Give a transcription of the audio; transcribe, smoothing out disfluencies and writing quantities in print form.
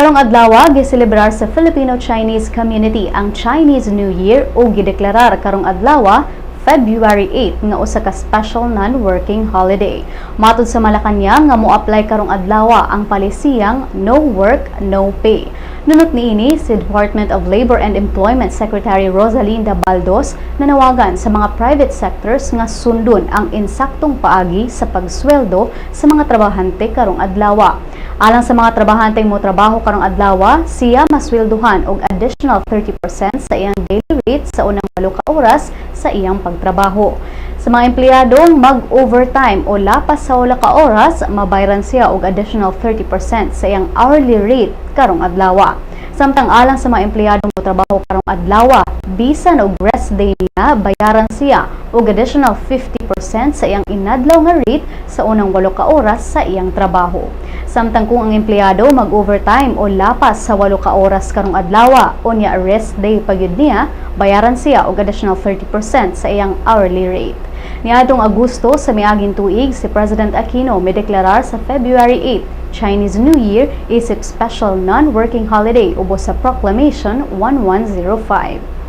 Karong adlaw, giselebrar sa Filipino-Chinese community ang Chinese New Year ug gideklarar karong adlaw, February 8, nga usa ka special non-working holiday. Matod sa Malacañang nga mo-apply karong adlaw ang palisiyang no work, no pay. Nunot niini si Department of Labor and Employment Secretary Rosalinda Baldos nanawagan sa mga private sectors nga sundon ang insaktong paagi sa pagsweldo sa mga trabahante karong adlaw. Alang sa mga trabahanteng mo trabaho karong adlaw, siya masweldohan og additional 30% sa iyang daily rate sa unang 8 ka oras sa iyang pagtrabaho. Sa mga empleyadong mag-overtime o lapas sa 8 ka oras, mabayran siya og additional 30% sa iyang hourly rate karong adlaw. Samtang alang sa mga empleyadong motrabaho karong adlaw, bisan og rest day niya, bayaran siya og additional 50% sa iyang inadlaw nga rate sa unang 8 ka oras sa iyang trabaho. Samtang kung ang empleyado mag-overtime o lapas sa 8 ka oras karong adlaw, unya rest day pa gyud niya, bayaran siya og additional 30% sa iyang hourly rate. Niadtong Agosto sa miaging tuig, si President Aquino mideklarar sa February 8, Chinese New Year, isip special non-working holiday ubos sa Proclamation 1105.